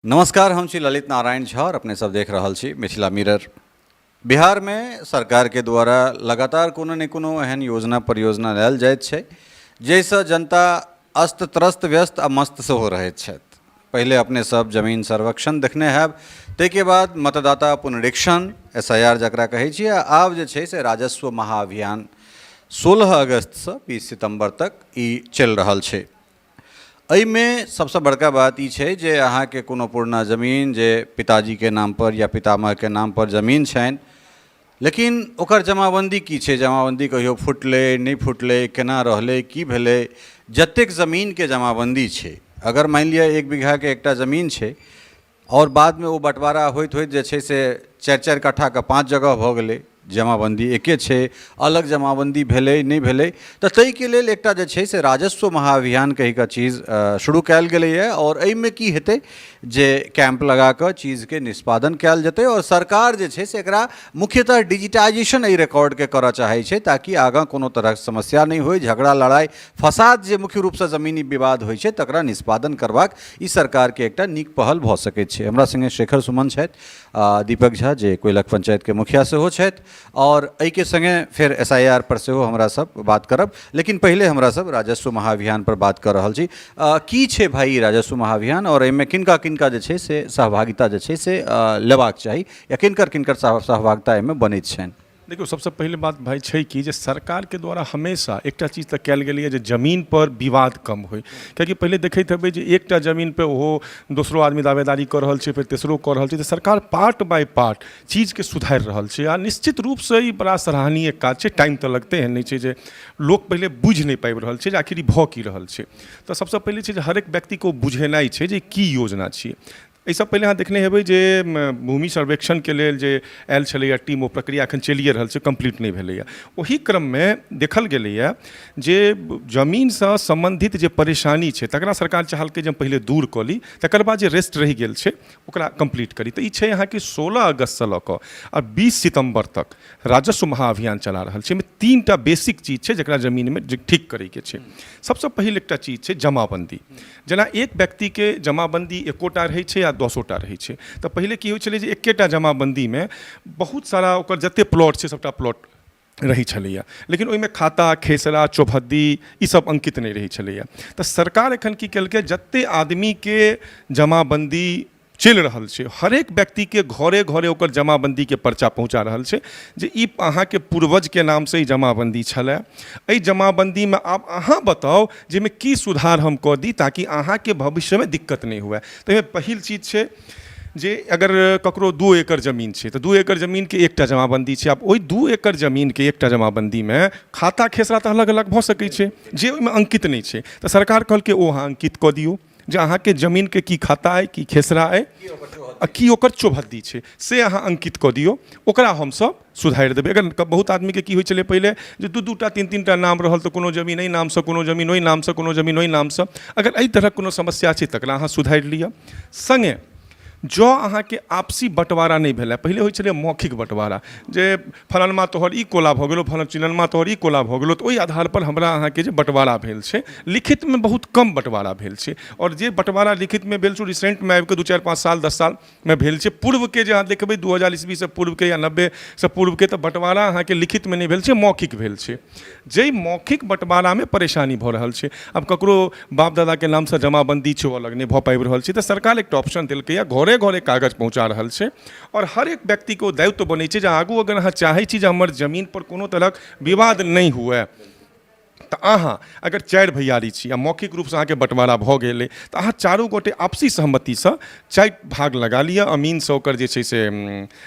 नमस्कार, हम छी ललित नारायण झा और अपने सब देख रहल छी मिथिला मिरर। बिहारमे सरकारके द्वारा लगातार कोनो ने कोनो एहन योजना परियोजना लायल जाइत छै जाहिसँ जनता अस्त त्रस्त व्यस्त आ मस्त सेहो रहैत छथि। पहिले अपने सब जमीन सर्वेक्षण देखने हैब, ताहिके बाद मतदाता पुनरीक्षण SIR जकरा कहै छियै, आ आब जे छै से राजस्व महाअभियान 16 अगस्तसँ 20 सितम्बर तक ई चलि रहल छै। एहिमे सबसँ बड़का बात ई छै जे अहाँके कोनो पुरना जमीन जे पिताजीके नामपर या पितामहके नामपर जमीन छनि, लेकिन ओकर जमाबन्दी की छै, जमाबन्दी कहियो फुटलै नहि फुटलै, केना रहलै, की भेलै, जतेक जमीनके जमाबन्दी छै, अगर मानि लिअ 1 बीघाके एकटा जमीन छै आओर बादमे ओ बँटवारा होइत होइत जे छै से 4-4 कट्ठाके 5 जगह भऽ गेलै, जमाबन्दी एके छै, अलग जमाबन्दी भेलै नहि भेलै, तऽ ताहिके लेल एकटा जे छै से राजस्व महाअभियान कहिकऽ चीज शुरू कयल गेलैए। आओर एहिमे की हेतै जे कैम्प लगाकऽ चीजके निष्पादन कयल जेतै आओर सरकार जे छै से एकरा मुख्यतः डिजिटाइजेशन एहि रिकॉर्डके करऽ चाहै छै ताकि आगाँ कोनो तरहक समस्या नहि होइ, झगड़ा लड़ाइ फसाद जे मुख्य रूपसँ जमीनी विवाद होइ छै तकरा निष्पादन करबाक ई सरकारके एकटा नीक पहल भऽ सकैत छै। हमरा सङ्गे शेखर सुमन छथि, दीपक झा जे कोइलख पंचायतके मुखिया सेहो छथि, आओर एहिके सङ्गे फेर SIR पर सेहो हमरा सब बात करब, लेकिन पहिले हमरा सब राजस्व महाअभियान पर बात कऽ रहल छी। की छै भाई राजस्व महाअभियान आओर एहिमे किनका किनका जे छै से सहभागिता जे छै से लेबाक चाही या किनकर किनकर सहभागिता एहिमे बनैत छनि? देखियौ, सबसँ पहिले बात भाइ छै कि जे सरकारके द्वारा हमेशा एकटा चीज तऽ कयल गेलैए जे जमीनपर विवाद कम होइ, किएकि पहिले देखैत हेबै जे एकटा जमीनपर ओहो दोसरो आदमी दावेदारी कऽ रहल छै, फेर तेसरो कऽ रहल छै, तऽ सरकार पार्ट बाय पार्ट चीजके सुधारि रहल छै आ निश्चित रूपसँ ई बड़ा सराहनीय काज छै। टाइम तऽ लगतै, एहन नहि छै जे लोक पहिले बुझि नहि पाबि रहल छै जे आखिर ई भऽ की रहल छै। तऽ सबसँ पहिले छै जे हरेक व्यक्तिके ओ बुझेनाइ छै जे की योजना छियै। एहिसँ पहिले अहाँ देखने हेबै जे भूमि सर्वेक्षणके लेल जे आयल छलैए टीम, ओ प्रक्रिया एखन चलिए रहल छै, कम्प्लीट नहि भेलैए। ओहि क्रममे देखल गेलैए जे जमीनसँ सम्बन्धित जे परेशानी छै तकरा सरकार चाहलकै जे हम पहिले दूर कऽ ली, तकर बाद जे रेस्ट रहि गेल छै ओकरा कम्प्लीट करी। तऽ ई छै अहाँके 16 अगस्तसँ लऽ कऽ आ 20 सितम्बर तक राजस्व महाअभियान चला रहल छै। एहिमे 3टा बेसिक चीज छै जकरा जमीनमे ठीक करैके छै। सबसँ पहिल एकटा चीज छै जमाबन्दी। जेना एक व्यक्तिके जमाबन्दी एकोटा रहै छै या 10टा रहै छै, तऽ पहिले की होइ छलै जे एकेटा जमाबन्दीमे बहुत सारा ओकर जतेक प्लॉट छै सबटा प्लॉट रहै छलैए, लेकिन ओहिमे खाता खेसरा चौभद्दी ईसब अङ्कित नहि रहै छलैए। तऽ सरकार एखन की केलकै, जतेक आदमीके जमाबन्दी चलि रहल छै हरेक व्यक्तिके घरे घरे ओकर जमाबन्दीके पर्चा पहुँचा रहल छै जे ई अहाँके पूर्वजके नामसँ ई जमाबन्दी छलै, एहि जमाबन्दीमे आब अहाँ बताउ जे एहिमे की सुधार हम कऽ दी ताकि अहाँके भविष्यमे दिक्कत नहि हुए। तऽ एहिमे पहिल चीज छै जे अगर ककरो 2 एकड़ जमीन छै तऽ 2 एकड़ जमीनके एकटा जमाबन्दी छै। आब ओहि 2 एकड़ जमीनके एकटा जमाबन्दीमे खाता खेसरा तऽ अलग अलग भऽ सकै छै जे ओहिमे अङ्कित नहि छै, तऽ सरकार कहलकै ओ अहाँ अङ्कित कऽ दियौ जे अहाँके जमीनके की खाता अइ, की खेसरा अइ आ की ओकर चौभद्दी छै, से अहाँ अङ्कित कऽ दियौ, ओकरा हमसभ सुधारि देबै। अगर बहुत आदमीके की होइ छलै पहिले जे 2-2टा 3-3टा नाम रहल तऽ कोनो जमीन एहि नामसँ, कोनो जमीन ओहि नामसँ, कोनो जमीन ओहि नामसँ, अगर एहि तरहक कोनो समस्या छै तकरा अहाँ सुधारि लिअ। सङ्गे जँ अहाँके आपसी बँटवारा नहि भेलै, पहिले होइ छलै मौखिक बँटवारा जे फलनमा तोहर ई कोला भऽ गेलौ, फलन चिलनमा तोहर ई कोला भऽ गेलौ, तऽ ओहि आधारपर हमरा अहाँके जे बँटवारा भेल छै लिखितमे बहुत कम बँटवारा भेल छै। आओर जे बँटवारा लिखितमे भेल छै ओ रिसेंटमे आबिकऽ 2, 4, 5 साल 10 सालमे भेल छै। पूर्वके जे अहाँ देखबै 2000 ईस्वीसँ पूर्वके या 90सँ पूर्वके, तऽ बँटवारा अहाँके लिखितमे नहि भेल छै, मौखिक भेल छै। जाहि मौखिक बँटवारामे परेशानी भऽ रहल छै, आब ककरो बाप दादाके नामसँ जमाबन्दी छै ओ अलग नहि भऽ पाबि रहल छै, तऽ सरकार एकटा ऑप्शन देलकैए, घरे घरे कागज पहुँचा रहल छै आओर हर एक व्यक्तिके ओ दायित्व बनै छै जे आगू अगर अहाँ चाहै छी जे हमर जमीनपर कोनो तरहक विवाद नहि हुए तऽ अहाँ अगर 4 भैयारी छी आ मौखिक रूपसँ अहाँके बँटवारा भऽ गेल अइ तऽ अहाँ चारू गोटे आपसी सहमतिसँ 4 भाग लगा लिअ, अमीनसँ ओकर जे छै से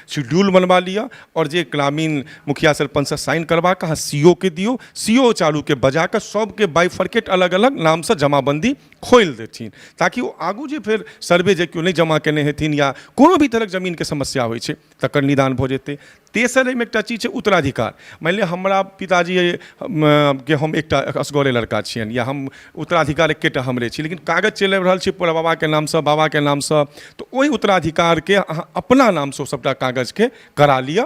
शेड्यूल बनवा लिअ आओर जे ग्रामीण मुखिया सरपञ्चसँ साइन करबा कऽ अहाँ सी ओ के दियौ, सी ओ चारूके बजा कऽ सबके बाइफर्केट अलग अलग नामसँ जमाबन्दी खोलि देथिन ताकि ओ आगू जे फेर सर्वे जे केओ नहि जमा केने हेथिन या कोनो भी तरहक जमीनके समस्या होइ छै तकर निदान भऽ जेतै। तेसर एहिमे एकटा चीज छै उत्तराधिकार। मानि लिअ हमरा पिताजी के हम एकटा असगरे लड़का छियनि या हम उत्तराधिकार एकेटा हमरे छी, लेकिन कागज चलि रहल छै पूरा बाबाके नामसँ, बाबाके नामसँ, तऽ ओहि उत्तराधिकारके अहाँ अपना नामसँ सभटा कागजके करा लिअ।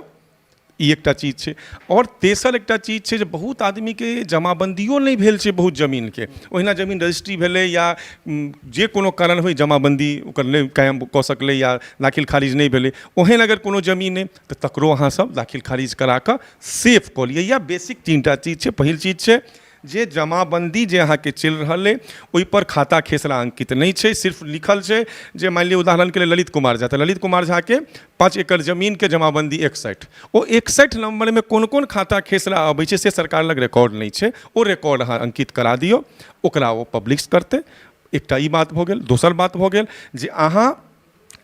ई एकटा चीज छै। आओर तेसर एकटा चीज छै जे बहुत आदमीके जमाबन्दियो नहि भेल छै बहुत जमीनके, ओहिना जमीन रजिस्ट्री भेलै या जे कोनो कारण होइ जमाबन्दी ओकर नहि कायम कऽ सकलै या दाखिल खारिज नहि भेलै, ओहन अगर कोनो जमीन अइ तऽ तकरो अहाँ सब दाखिल खारिज करा कऽ सेफ कऽ लिअ। इएह बेसिक 3टा चीज छै। पहिल चीज छै जे जमाबन्दी जे अहाँके चलि रहल अइ ओहिपर खाता खेसरा अङ्कित नहि छै, सिर्फ लिखल छै जे मानि लिअ उदाहरणके लेल ललित कुमार झा, तऽ ललित कुमार झाके 5 एकड़ जमीनके जमाबन्दी 61, ओ 61 नम्बरमे कोन कोन खाता खेसरा अबै छै से सरकार लग रिकॉर्ड नहि छै, ओ रिकॉर्ड अहाँ अङ्कित करा दियौ, ओकरा ओ पब्लिश करतै। एकटा ई बात भऽ गेल। दोसर बात भऽ गेल जे अहाँ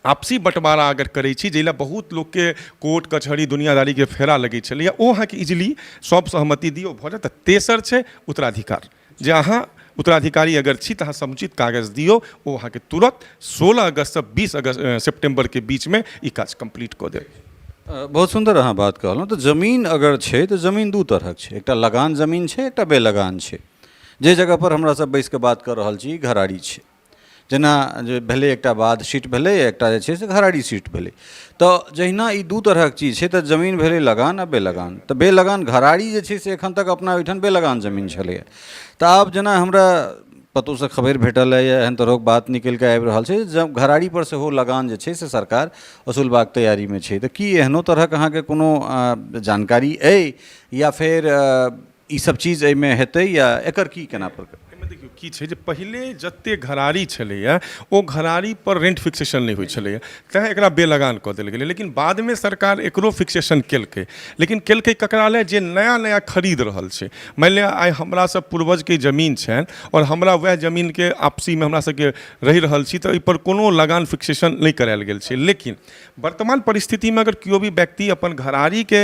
आपसी बँटवारा अगर करै छी, जाहि लए बहुत लोकके कोर्ट कचहरी दुनियादारीके फेरा लगै छलैए, ओ अहाँके इजिली सब सहमति दियौ भऽ जायत। तेसर छै उत्तराधिकार, जे अहाँ उत्तराधिकारी अगर छी तऽ अहाँ समुचित कागज दियौ, ओ अहाँके तुरत 16 अगस्तसँ 20 अगस्त सेप्टेम्बरके बीचमे ई काज कम्प्लीट कऽ देत। बहुत सुन्दर अहाँ बात कहलहुँ। तऽ जमीन अगर छै तऽ जमीन दू तरहक छै, एकटा लगान जमीन छै, एकटा बेलगान छै। जे जगहपर हमरा सब बैसिकऽ बात कऽ रहल छी घराड़ी छै, जेना जे भेलै एकटा बाध सीट भेलै, एकटा जे छै से घराड़ी सीट भेलै। तऽ जहिना ई दू तरहक चीज छै, तऽ जमीन भेलै लगान आ बेलगान। तऽ बेलगान घराड़ी जे छै से एखन तक अपना ओहिठाम बेलगान जमीन छलैए। तऽ आब जेना हमरा कतहुसँ खबरि भेटल अइ या एहन तरहक बात निकलि कऽ आबि रहल छै जे घराड़ीपर सेहो लगान जे छै से सरकार वसूलबाक तैयारीमे छै। तऽ की एहनो तरहक अहाँके कोनो जानकारी अइ या फेर ई सब चीज एहिमे हेतै या एकर की केना प्रक्रिया? एहिमे देखियौ की छै जे पहिले जते घराड़ी छलैए ओ घराड़ी पर रेंट फिक्सेशन नहि होइ छलैए, तैँ एकरा बेलगान कऽ देल गेलै। लेकिन बादमे सरकार एकरो फिक्सेशन केलकै, लेकिन केलकै ककरा लए? जे नया नया खरीद रहल छै। मानि लिअ आइ हमरा सब पूर्वजके जमीन छनि आओर हमरा वएह जमीनके आपसीमे हमरा सबके रहि रहल छी, तऽ एहिपर कोनो लगान फिक्सेशन नहि करायल गेल छै। लेकिन वर्तमान परिस्थितिमे अगर केओ भी व्यक्ति अपन घरारीके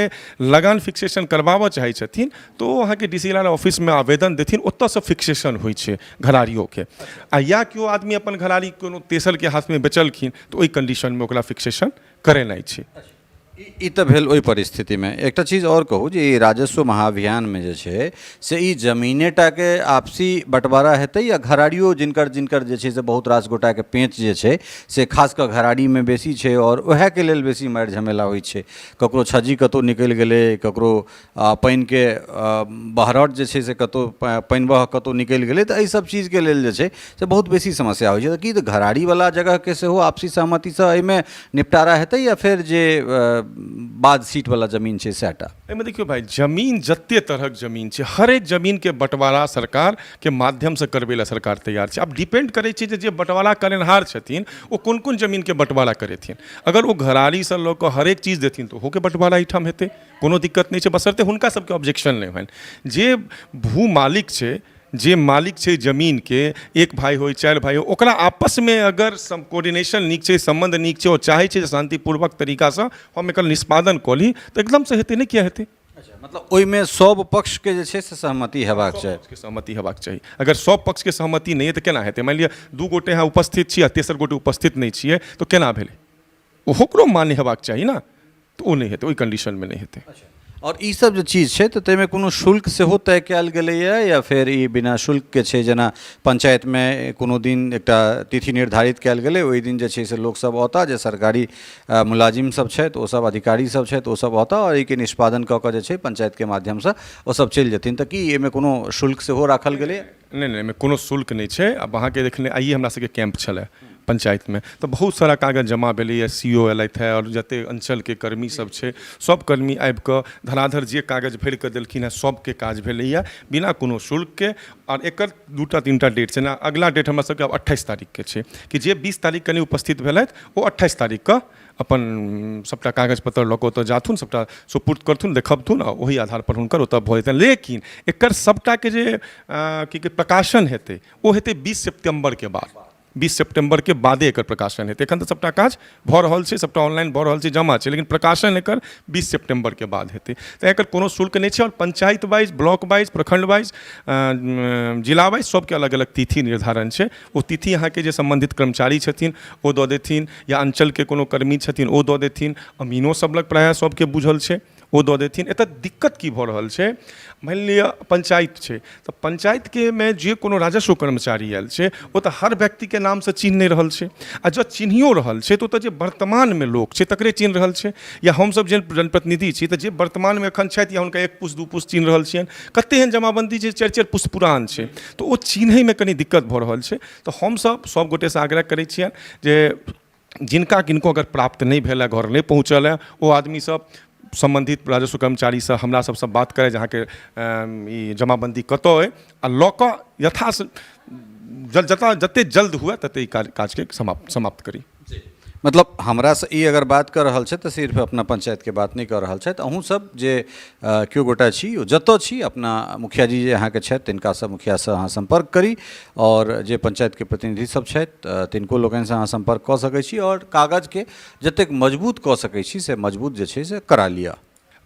लगान फिक्सेशन करबाबऽ चाहै छथिन तऽ ओ अहाँके डी सी एल आर ऑफिसमे आवेदन देथिन, ओतऽसँ फिक्सेशन होइ छै घरारियोके। आ या केओ आदमी अपन घरारी कोनो तेसरके हाथमे बेचलखिन तऽ ओहि कन्डीशनमे ओकरा फिक्सेशन करेनाइ छै। ई तऽ भेल ओहि परिस्थितिमे। एकटा चीज आओर कहू जे ई राजस्व महाअभियानमे जे छै से ई जमीनेटाके आपसी बँटवारा हेतै या घरारियो जिनकर जिनकर जे छै से बहुत रास गोटाके पेँच जे छै से खास कऽ घरारीमे बेसी छै आओर उएहके लेल बेसी मारि झमेला होइ छै, ककरो छज्जी कतहु निकलि गेलै, ककरो पानिके बहरट जे छै से कतहु पानि बह कतहु निकलि गेलै, तऽ एहिसभ चीजके लेल जे छै से बहुत बेसी समस्या होइ छै। तऽ की घरारीवला जगहके सेहो आपसी सहमतिसँ एहिमे निपटारा हेतै या फेर जे बाध सीटवला जमीन छै सएह टा? एहिमे देखियौ भाइ, जमीन जते तरहक जमीन छै हरेक जमीनके बँटवारा सरकारके माध्यमसँ करबै लए सरकार तैयार छै। आब डिपेंड करै छै जे बँटवारा करेनहार छथिन ओ कोन कोन जमीनके बँटवारा करेथिन। अगर ओ घरारीसँ लऽ कऽ हरेक चीज देथिन तऽ ओहोके बँटवारा एहिठाम हेतै, कोनो दिक्कत नहि छै, बशर्ते हुनका सबके ऑब्जेक्शन नहि होइन। जे भू मालिक छै, जे मालिक छै जमीनके, एक भाइ होइ चारि भाइ होइ, ओकरा आपसमे अगर कोर्डिनेशन नीक छै, सम्बन्ध नीक छै, ओ चाहै छै जे शान्तिपूर्वक तरीकासँ हम एकर निष्पादन कऽ ली, तऽ एकदमसँ हेतै, नहि किया हेतै। अच्छा, मतलब ओहिमे सब पक्षके जे छै से सहमति हेबाक चाही। पक्षके सहमति हेबाक चाही। अगर सब पक्षके सहमति नहि अइ तऽ केना हेतै? मानि लिअ दू गोटे अहाँ उपस्थित छी आ तेसर गोटे उपस्थित नहि छियै तऽ केना भेलै? ओकरो मान्य हेबाक चाही ने, तऽ ओ नहि हेतै, ओहि कन्डीशनमे नहि हेतै। आओर ई सब जे चीज छै तऽ ताहिमे कोनो शुल्क सेहो तय कयल गेलैए या फेर ई बिना शुल्कके छै? जेना पञ्चायतमे कोनो दिन एकटा तिथि निर्धारित कयल गेलै, ओहि दिन जे छै से लोकसब औता, जे सरकारी मुलाजिम सब छथि ओसब अधिकारी सब छथि ओसब औता आओर एहिके निष्पादन कऽ कऽ जे छै पञ्चायतके माध्यमसँ ओसब चलि जेथिन। तऽ की एहिमे कोनो शुल्क सेहो राखल गेलैए? नहि नहि, एहिमे कोनो शुल्क नहि छै। आब अहाँके देखने आइए हमरा सबके कैम्प छलए पञ्चायतमे, तऽ बहुत सारा कागज जमा भेलैए। सी ओ एलथि हेँ आओर जतेक अञ्चलके कर्मी सब छै सब कर्मी आबिकऽ धराधर जे कागज भरिकऽ देलखिन हेँ सबके काज भेलैए बिना कोनो शुल्कके। आओर एकर 2टा 3टा डेट छै ने, अगिला डेट हमरा सबके आब 28 तारीखके छै कि जे 20 तारीखके नहि उपस्थित भेलथि ओ 28 तारीखके अपन सभटा कागज पत्तर लऽ कऽ ओतऽ जाथुन, सभटा सुपुर्द करथुन, देखबथुन आ ओहि आधारपर हुनकर ओतऽ भऽ जेतनि। लेकिन एकर सभटाके जे की कहै प्रकाशन हेतै ओ हेतै 20 सेप्टेम्बरके बाद, 20 सेप्टेम्बरके बादे एकर प्रकाशन हेतै। एखन तऽ सभटा काज भऽ रहल छै, सभटा ऑनलाइन भऽ रहल छै, जमा छै, लेकिन प्रकाशन एकर 20 सेप्टेम्बरके बाद हेतै। तऽ एकर कोनो शुल्क नहि छै। आओर पंचायत वाइज, ब्लॉक वाइज, प्रखंड वाइज, जिला वाइज सभके अलग अलग तिथि निर्धारण छै। ओ तिथि अहाँके जे सम्बन्धित कर्मचारी छथिन ओ दऽ देथिन या अञ्चलके कोनो कर्मी छथिन ओ दऽ देथिन। अमीनो सब लग प्रायः सबके बुझल छै, ओ दऽ देथिन। एतऽ दिक्कत की भऽ रहल छै, मानि लिअ पञ्चायत छै तऽ पञ्चायतके मे जे कोनो राजस्व कर्मचारी आयल छै ओ तऽ हर व्यक्तिके नामसँ चिन्ह नहि रहल छै, आ जँ चिन्हियो रहल छै तऽ ओतऽ जे वर्तमानमे लोक छै तकरे चिन्ह रहल छै, या हमसभ जे जनप्रतिनिधि छी तऽ जे वर्तमानमे एखन छथि या हुनका एक पुस्त दू पुस्त चिन्ह रहल छियनि। कतेक एहन जमाबन्दी छै 4-4 पुस्त पुरान छै, तऽ ओ चिन्हैमे कनि दिक्कत भऽ रहल छै। तऽ हमसभ सभगोटेसँ आग्रह करै छियनि जे जिनका किनको अगर प्राप्त नहि भेल हँ, घर नहि पहुँचल हँ, ओ आदमीसभ सम्बन्धित राजस्व कर्मचारीसँ हमरा सभसँ बात करय जे अहाँके ई जमाबन्दी कतऽ अइ, आ लऽ कऽ यथा जतऽ जतेक जल्द हुए ततेक ई काजके समाप्त करी। मतलब हमरासँ ई अगर बात कऽ रहल छथि तऽ सिर्फ अपना पञ्चायतके बात नहि कऽ रहल छथि, अहूँ सब जे केओ गोटा छी ओ जतऽ छी अपना मुखिया जी जे अहाँके छथि तिनकासँ मुखियासँ अहाँ सम्पर्क करी, आओर जे पञ्चायतके प्रतिनिधि सब छथि तिनको लोकनिसँ अहाँ सम्पर्क कऽ सकै छी, आओर कागजके जतेक मजबूत कऽ सकै छी से मजबूत जे छै से करा लिअ।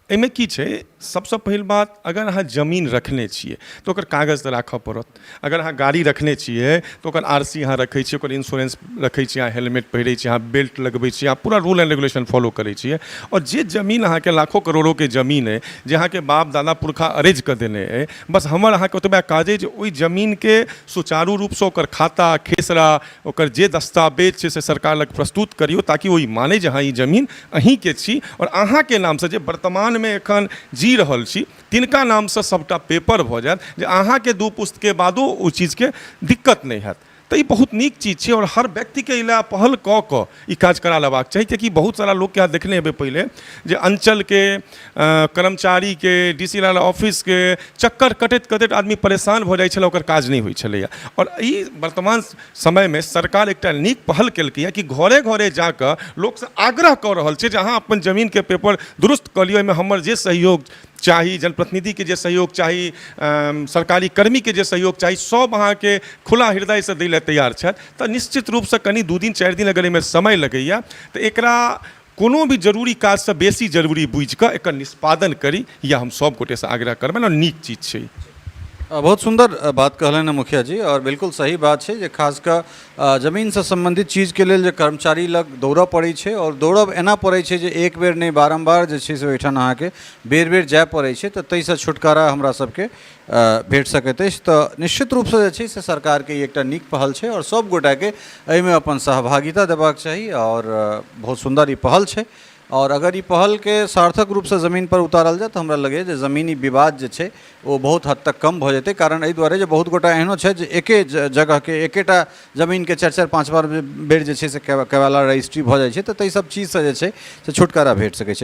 एहिमे की छै, सबसँ पहिल बात अगर अहाँ जमीन रखने छियै तऽ ओकर कागज तऽ राखऽ पड़त। अगर अहाँ गाड़ी रखने छियै तऽ ओकर आर सी अहाँ रखै छियै, ओकर इन्श्योरेंस रखै छियै, अहाँ हेलमेट पहिरै छियै, अहाँ बेल्ट लगबै छियै, अहाँ पूरा रूल एंड रेगुलेशन फॉलो करै छियै। आओर जे जमीन अहाँके लाखो करोड़ोके जमीन अइ, जे अहाँके बाप दादा पुरखा अरजि कऽ देने अइ, बस हमर अहाँके ओतबे काज अइ जे ओहि जमीनके सुचारू रूपसँ ओकर खाता खेसरा ओकर जे दस्तावेज छै से सरकार लग प्रस्तुत करियौ, ताकि ओ ई मानै जे हँ ई जमीन अहीँके छी आओर अहाँके नामसँ जे वर्तमानमे एखन जी रहल छी तिनका नामसँ सभटा पेपर भऽ जायत, जे अहाँके दू पुस्तके बादो ओ चीजके दिक्कत नहि हैत। तऽ ई बहुत नीक चीज छै आओर हर व्यक्तिके एहि लए पहल कऽ कऽ ई काज करा लेबाक चाही, किएकि बहुत सारा लोकके अहाँ देखने हेबै पहिले जे अञ्चलके कर्मचारीके डी सी लाल ऑफिसके चक्कर कटैत कटैत आदमी परेशान भऽ जाइ छलै, ओकर काज नहि होइ छलैए। आओर ई वर्तमान समयमे सरकार एकटा नीक पहल केलकैए कि घरे घरे जाकऽ लोकसँ आग्रह कऽ रहल छै जे अहाँ अपन जमीनके पेपर दुरुस्त कऽ लिअ, ओहिमे हमर जे सहयोग चाही, जनप्रतिनिधिके जे सहयोग चाही, सरकारी कर्मीके जे सहयोग चाही, सब अहाँके खुला हृदयसँ दै लए तैयार छथि। तऽ निश्चित रूपसँ कनि 2 दिन 4 दिन अगर एहिमे समय लगैए तऽ एकरा कोनो भी जरूरी काजसँ बेसी जरूरी बुझिकऽ एकर निष्पादन करी, इएह हम सब गोटेसँ आग्रह करबनि आओर नीक चीज छै। बहुत सुन्दर बात कहलनि हँ मुखिया जी, आओर बिल्कुल सही बात छै जे खास कऽ जमीनसँ सम्बन्धित चीजके लेल जे कर्मचारी लग दौड़ऽ पड़ै छै, आओर दौड़ब एना पड़ै छै जे एक बेर नहि बारम्बार जे छै से ओहिठाम अहाँके बेर बेर जाय पड़ै छै, तऽ ताहिसँ छुटकारा हमरा सबके भेट सकैत अछि। तऽ निश्चित रूपसँ जे छै से सरकारके ई एकटा नीक पहल छै आओर सब गोटाके एहिमे अपन सहभागिता देबाक चाही, आओर बहुत सुन्दर ई पहल छै। आओर अगर ई पहलके सार्थक रूपसँ जमीनपर उतारल जाय तऽ हमरा लगैए जे जमीनी विवाद जे छै ओ बहुत हद तक कम भऽ जेतै। कारण एहि दुआरे जे बहुत गोटा एहनो छथि जे एके जगहके एकेटा जमीनके 4-4 5 बेर जे छै से केवाला रजिस्ट्री भऽ जाइ छै, तऽ ताहि सब चीजसँ जे छै से छुटकारा भेट सकै छै।